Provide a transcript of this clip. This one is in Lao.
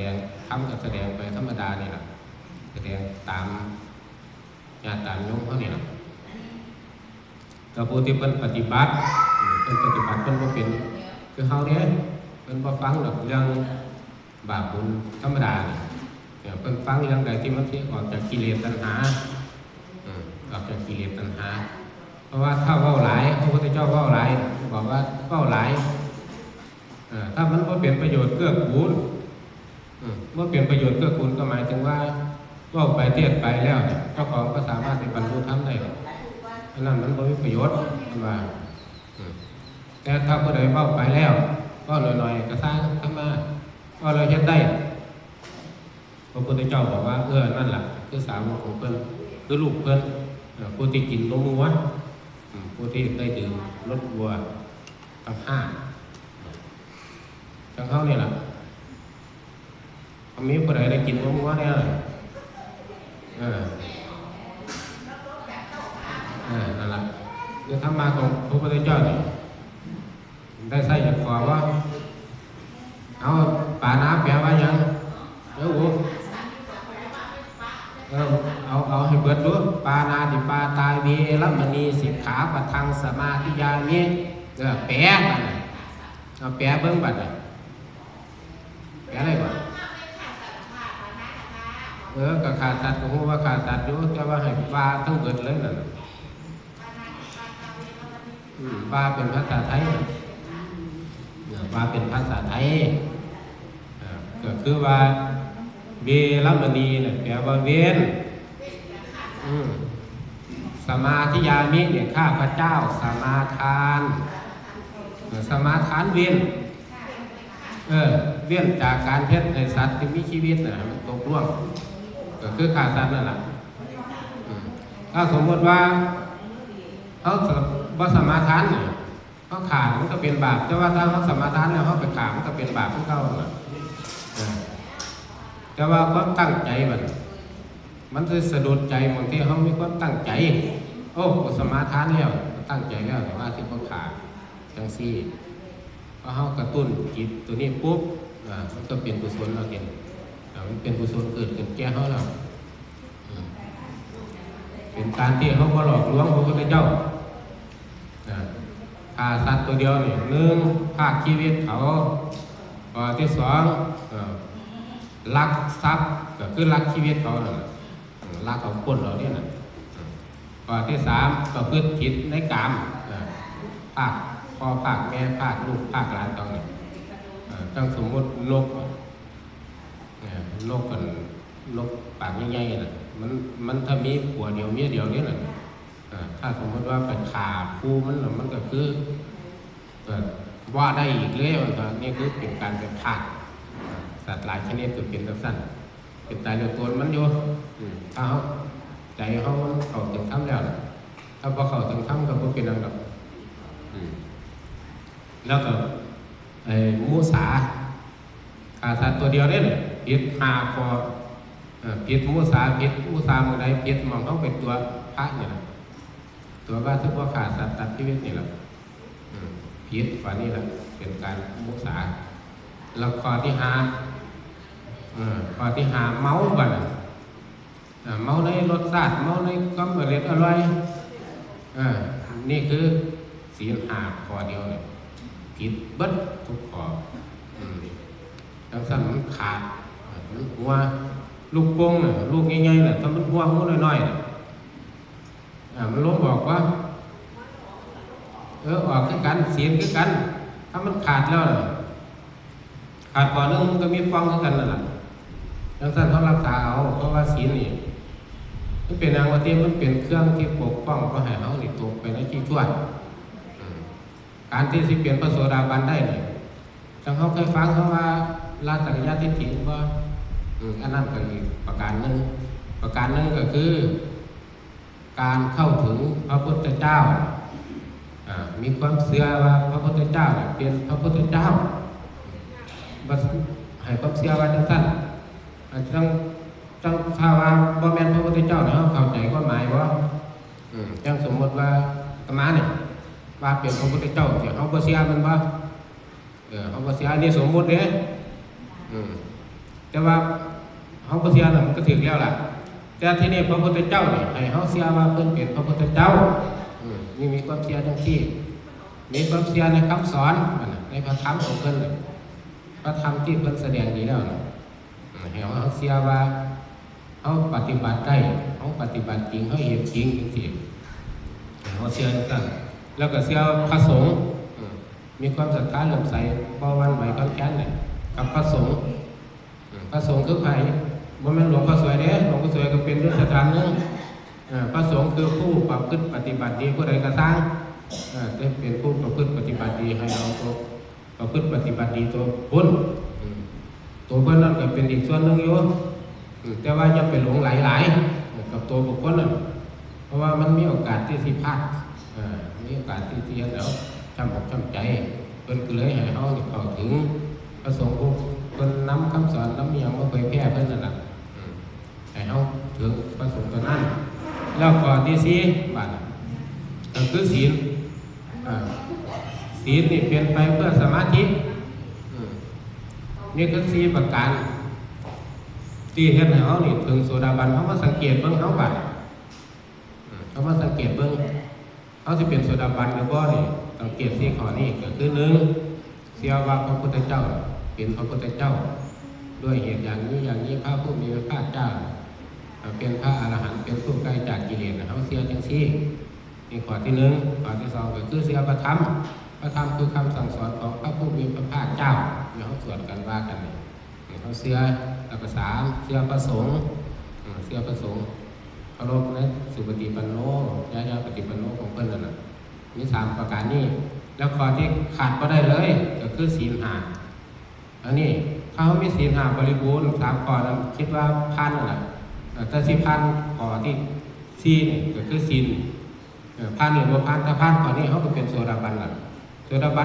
ດງທຳກໍສະແດງໄປທຳມະດານີ້ລະ ສະແດງຕາມຍາດຕາມໂຍມເຮົານີ້ລະ. ກໍຜູ້ທີ່ເພິ່ນປະຕິບັດ ເພິ່ນປະຕິບັດ ເພິ່ນບໍ່ເປັນຄືເຮົາເດ້ ເພິ່ນບໍ່ຟັງດອກເລື່ອງບາບບຸນທຳມະດານີ້ ເພິ່ນຟັງເລື່ອງໃດທີ່ມັນຊິອອກຈາກກິເລດຕັນຫາ ອອກຈາກກິເລດຕັນຫາ. ເພາະວ່າຖ້າເວົ້າຫຼາຍ ພະພຸດທະເຈົ້າເວົ້າຫຼາຍ ບອກວ່າເວົ້າຫຼາຍ ເອີ ຖ້າມັນບໍ່ເປັນປະໂຫຍດເກື້ອກູນ ເອີ ບໍ່ເປັນປະໂຫຍດເກື້ອກູນ ກໍໝາຍເຖິງວ່າເວົ້າໄປເທດໄປແລ້ວ ເຈົ້າຂອງກໍສາມາດໄປບັນລຸທຳໄດ້ ອັນນັ້ນມັນບໍ່ມີປະໂຫຍດ ເພິ່ນວ່າ. ເອີ ແຕ່ຖ້າຜູ້ໃດເວົ້າໄປແລ້ວ ເວົ້າໜ້ອຍໆກໍຊ່າງ ທຳມະ ເວົ້າແລ້ວເຮັດໄດ້ ພະພຸດທະເຈົ້າບອກວ່າ ເອີ ນັ້ນລະ ຄືສາວົກຂອງເພິ່ນ ຄືລູກເພິ່ນ ເອີ ຜູ້ທີ່ກິນນົມງົວ ອືມ ຜູ້ທີ່ໄດ້ດື່ມລົດບົວກັບຫ້າ ຈັ່ງເຮົານີ້ລະ ມີຜູ້ໃດໄດ້ກິນນົມງົວແດ່? ເອີ ເອີ ນັ້ນລະ ຄືທຳມະຂອງພະພຸດທະເຈົ້ານີ້ ໄດ້ໃຊ້ຈັກຂໍ້ບໍ່? ເອົາ ປານາແປວ່າຫຍັງ? ເອີ ເອີ ເອົາ ເອົາໃຫ້ເບິດດູ ປານາຕິປາຕາ ເວລະມະນີ ສິກຂາປະທັງ ສະມາທິຍາມິ ເອີ ແປບາດນີ້ ເອົາແປເບິ່ງບາດນີ້ ແປໄດ້ບໍ່? ເອີ ກໍຂ້າສັດ ກໍຮູ້ວ່າຂ້າສັດຢູ່ ແຕ່ວ່າໃຫ້ວ່າທັງເບິດເລີຍນັ້ນ ອືມ ວ່າເປັນພາສາໄທ ເອີ ວ່າເປັນພາສາໄທ ເອີ ກໍຄືວ່າ ເວລະມະນີນັ້ນແປວ່າເວັ້ນ ອືມ ສະມາທິຍາມິນີ້ ຂ້າພະເຈົ້າສະມາທານ ເອີ ສະມາທານເວັ້ນ ເອີ ເວັ້ນຈາກການເຮັດໃຫ້ສັດທີ່ມີຊີວິດນະ ໃຫ້ມັນຕົກລ່ວງ ກໍຄືຂ້າສັດນັ້ນລະ. ອືມ ຖ້າສົມມຸດວ່າເຮົາສະ ບໍ່ສະມາທານນີ້ ເຮົາຂ້າມັນກໍເປັນບາບ, ແຕ່ວ່າຖ້າເຮົາສະມາທານແລ້ວເຮົາໄປຂ້າມັນກໍເປັນບາບຄືເກົ່ານັ້ນລະ. ເອີ ແຕ່ວ່າຄວາມຕັ້ງໃຈບັດ ມັນຊິສະດຸດໃຈ ບາງທີເຮົາມີຄວາມຕັ້ງໃຈ ໂອ້ ສະມາທານແລ້ວ ຕັ້ງໃຈແລ້ວວ່າຊິບໍ່ຂ້າ ຈັ່ງຊີ້ ພໍເຮົາກະຕຸ້ນຈິດໂຕນີ້ປຸບ ອາ ມັນກໍເປັນກຸສົນແລ້ວເດ້ ອາ ມັນເປັນກຸສົນເກີດຂຶ້ນແກ່ເຮົາແລ້ວ ອາ ເປັນການທີ່ເຮົາບໍ່ຫຼອກລວງພະພຸດທະເຈົ້າ ອາ ຂ້າສັດໂຕດຽວນີ້ ໜຶ່ງ ພາກຊີວິດເຂົາ, ຂໍ້ທີສອງ ອາ ລັກຊັບ ກໍຄືລັກຊີວິດເຂົານັ້ນແຫຼະ ອາ ລັກເອົາປຸ້ນເອົາເດ້ນັ້ນ ອາ ຂໍ້ທີສາມ ປະພຶດຜິດໃນກາມ ອາ ພາກພໍ່ພາກແມ່ ພາກລູກພາກຫຼານເຂົານີ້ ອາ ຈັ່ງສົມມຸດນົກ ເອີ ນົກ ອັນ ນົກປາກໃຫຍ່ໆ ນັ້ນ ມັນ ມັນຖ້າມີຜົວດຽວເມຍດຽວນີ້ນະ ເອີ ຖ້າສົມມຸດວ່າໄປຂ້າຄູ່ມັນລະ ມັນກໍຄື ເອີ ບໍ່ໄດ້ອີກເລີຍ ວ່າຊັ້ນ. ນີ້ຄືເປັນການໄປຂ້າ ເອີ ສັດຫຼາຍຊະນິດກໍເປັນຈັ່ງຊັ້ນ ເປັນຕາຍດ້ວຍຕົນມັນຢູ່. ອືມ ຖ້າເຮົາ ໃຈເຮົາມັນເຂົ້າເຖິງທຳແລ້ວນະ ຖ້າບໍ່ເຂົ້າເຖິງທຳກໍບໍ່ເປັນຫຍັງດອກ. ອືມ ແລ້ວກໍ ໄອ້ ມຸສາ ຂ້າສັດຕົວດຽວເດ້ ຜິດຫ້າຂໍ້ ເອີ ຜິດມຸສາ ຜິດມຸສາໝ່ອງໃດ? ຜິດໝ່ອງເຮົາໄປຕົວະພະນີ້ລະ ຕົວະວ່າຊິບໍ່ຂ້າສັດຕັດຊີວິດນີ້ລະ ອືມ ຜິດ ຂໍ້ນີ້ລະ ເປັນການມຸສາ. ແລ້ວຂໍ້ທີຫ້າ ເອີ ຂໍ້ທີຫ້າ ເມົາ ບາດນີ້ ເມົາໃນລົດຊາດ ເມົາໃນຄວາມອະເລັດອະລ່ອຍ ເອີ ນີ້ຄືສິນຫ້າຂໍ້ດຽວນີ້ ຜິດເບິດທຸກຂໍ້. ອືມ ຈັ່ງຊັ້ນມັນຂາດ ເອີ ມັນຮົ່ວ. ລູກໂປ່ງນະ ລູກໃຫຍ່ໆນະ ຖ້າມັນຮົ່ວຮູນ້ອຍໆນະ ເອີ ມັນລົມອອກບໍ່? ເອີ ອອກຄືກັນ ສິນຄືກັນ ຖ້າມັນຂາດແລ້ວນະ ຂາດຂໍ້ໜຶ່ງມັນກໍມີປ່ອງຄືກັນນັ້ນລະ. ຈັ່ງຊັ້ນເຮົາຮັກສາເອົາ ເພາະວ່າສິນນີ້ ມັນເປັນຫຍັງວ່າຕິ? ມັນເປັນເຄື່ອງທີ່ປົກປ້ອງບໍ່ໃຫ້ເຮົານີ້ຕົກໄປໃນທີ່ຊົ່ວ. ອືມ ການທີ່ຊິເປັນພະໂສດາບັນໄດ້ນີ້ ຈັ່ງເຮົາເຄີຍຟັງເຂົາວ່າລະສັກກາຍະທິດຖິບໍ່? ອືມ ອັນນັ້ນກໍອີກປະການໜຶ່ງ. ປະການໜຶ່ງກໍຄື ການເຂົ້າເຖິງພະພຸດທະເຈົ້າ ອາ ມີຄວາມເຊື່ອວ່າພະພຸດທະເຈົ້າເປັນພະພຸດທະເຈົ້າ ໃຫ້ຄວາມເຊື່ອວ່າຈັ່ງຊັ້ນ. ອາ ຈັ່ງ ຈັ່ງຖ້າວ່າບໍ່ແມ່ນພະພຸດທະເຈົ້າ ເຮົາເຂົ້າໃຈຄວາມໝາຍບໍ່? ອືມ ຈັ່ງສົມມຸດວ່າອາດຕະມານີ້ວ່າເປັນພະພຸດທະເຈົ້າ ເຮົາບໍ່ເຊື່ອແມ່ນບໍ່? ເອີ ເຮົາບໍ່ເຊື່ອ ອັນນີ້ສົມມຸດເດ້. ອືມ ແຕ່ວ່າເຮົາບໍ່ເຊື່ອນັ້ນ ມັນກໍຖືກແລ້ວລະ. ແຕ່ທີນີ້ພະພຸດທະເຈົ້ານີ້ ໃຫ້ເຮົາເຊື່ອວ່າເພິ່ນເປັນພະພຸດທະເຈົ້າ. ອືມ ນີ້ມີຄວາມເຊື່ອຈັ່ງຊີ້ ມີຄວາມເຊື່ອໃນຄຳສອນ ໃນພະທຳຂອງເພິ່ນ ພະທຳທີ່ເພິ່ນສະແດງດີແລ້ວນະ. ໃຫ້ເຮົາເຊື່ອວ່າເຮົາປະຕິບັດໄດ້ ເຮົາປະຕິບັດຈິງ ເຮົາເຮັດຈິງ ຈັ່ງຊີ້ ໃຫ້ເຮົາເຊື່ອຈັ່ງຊັ້ນ. ແລ້ວກໍເຊື່ອພະສົງ ເອີ ມີຄວາມສັດທາເຫຼື້ອມໃສ ບໍ່ຫວັ່ນໄຫວຄອນແຄນກັບພະສົງ. ເອີ ພະສົງຄືໃຜ? ບໍ່ແມ່ນຫຼວງພໍ່ສວຍເດ້. ຫຼວງພໍ່ສວຍກໍເປັນຢູ່ສະຖານໜຶ່ງ. ເອີ ພະສົງຄືຜູ້ປະພຶດປະຕິບັດດີຜູ້ໃດກໍຊ່າງ ເອີ ແຕ່ເປັນຜູ້ປະພຶດປະຕິບັດດີ ໃຫ້ເອົາຕົວ ປະພຶດປະຕິບັດດີໂຕພຸ້ນ. ອືມ ໂຕເພິ່ນນັ້ນກໍເປັນອີກສ່ວນໜຶ່ງຢູ່ ອືມ ແຕ່ວ່າຢ່າໄປຫຼົງໄຫຼຫຼາຍກັບໂຕບຸກຄົນນັ້ນ ເພາະວ່າມັນມີໂອກາດທີ່ຊິພາດ ເອີ ມີໂອກາດທີ່ ທີ່ເຮັດໃຫ້ເຮົາຊ້ຳອົກຊ້ຳໃຈ. ເພິ່ນກໍເລີຍໃຫ້ເຮົານີ້ເຂົ້າເຖິງພະສົງຜູ້ເພິ່ນນຳຄຳສອນ ນຳອີ່ຫຍັງມາເຜີຍແຜ່ເພິ່ນນັ້ນລະ. ອືມ ໃຫ້ເຮົາເຖິງປະສົງຕົວນັ້ນ. ແລ້ວຂໍ້ທີສີ່ບາດນີ້ ກໍຄືສີນ. ອາ ສີນນີ້ເປັນໄປເພື່ອສະມາທິ. ອືມ ນີ້ຄືສີ່ປະການ ທີ່ເຮັດໃຫ້ເຮົານີ້ເຖິງໂສດາບັນ. ເຮົາມາສັງເກດເບິ່ງເຮົາບາດ ອືມ ເຮົາມາສັງເກດເບິ່ງ ເຮົາຊິເປັນໂສດາບັນຫຼືບໍ່ນີ້ ສັງເກດສີ່ຂໍ້ນີ້ ກໍຄື ໜຶ່ງ ເຊື່ອວ່າພະພຸດທະເຈົ້າເປັນພະພຸດທະເຈົ້າ ດ້ວຍເຫດຢ່າງນີ້ຢ່າງນີ້ ພະຜູ້ມີພະພາກເຈົ້າເປັນພະອະລະຫັນ ເປັນຜູ້ໄກຈາກກິເລດ ເຮົາເຊື່ອຈັ່ງຊີ້. ນີ້ຂໍ້ທີໜຶ່ງ. ຂໍ້ທີສອງ ກໍຄືເຊື່ອພະທຳ. ພະທຳຄືຄຳສັ່ງສອນຂອງພະຜູ້ມີພະພາກເຈົ້າ ທີ່ເຮົາສວດກັນວ່າກັນນີ້ ເຮົາເຊື່ອ. ແລ້ວກໍສາມ ເຊື່ອພະສົງ ເອີ ເຊື່ອພະສົງ ເຄົາລົບໃນສຸປະຕິປັນໂນ ຍາຍາປະຕິປັນໂນຂອງເພິ່ນນັ້ນນະ. ມີສາມປະການນີ້. ແລ້ວຂໍ້ທີ່ຂາດບໍ່ໄດ້ເລີຍກໍຄືສີນຫ້າ. ອັນນີ້ຖ້າເຮົາມີສີນຫ້າບໍລິບູນສາມຂໍ້ນັ້ນ ຄິດວ່າຜ່ານແລ້ວລະ. ເອີ ແຕ່ຊິຜ່ານຂໍ້ທີສີ່ນີ້ ກໍຄືສີນ ເອີ ຜ່ານຫຼືບໍ່ຜ່ານ. ຖ້າຜ່ານຂໍ້ນີ້ ເຮົາກໍເປັນໂສດາບັນລະ. ໂສດາບັນ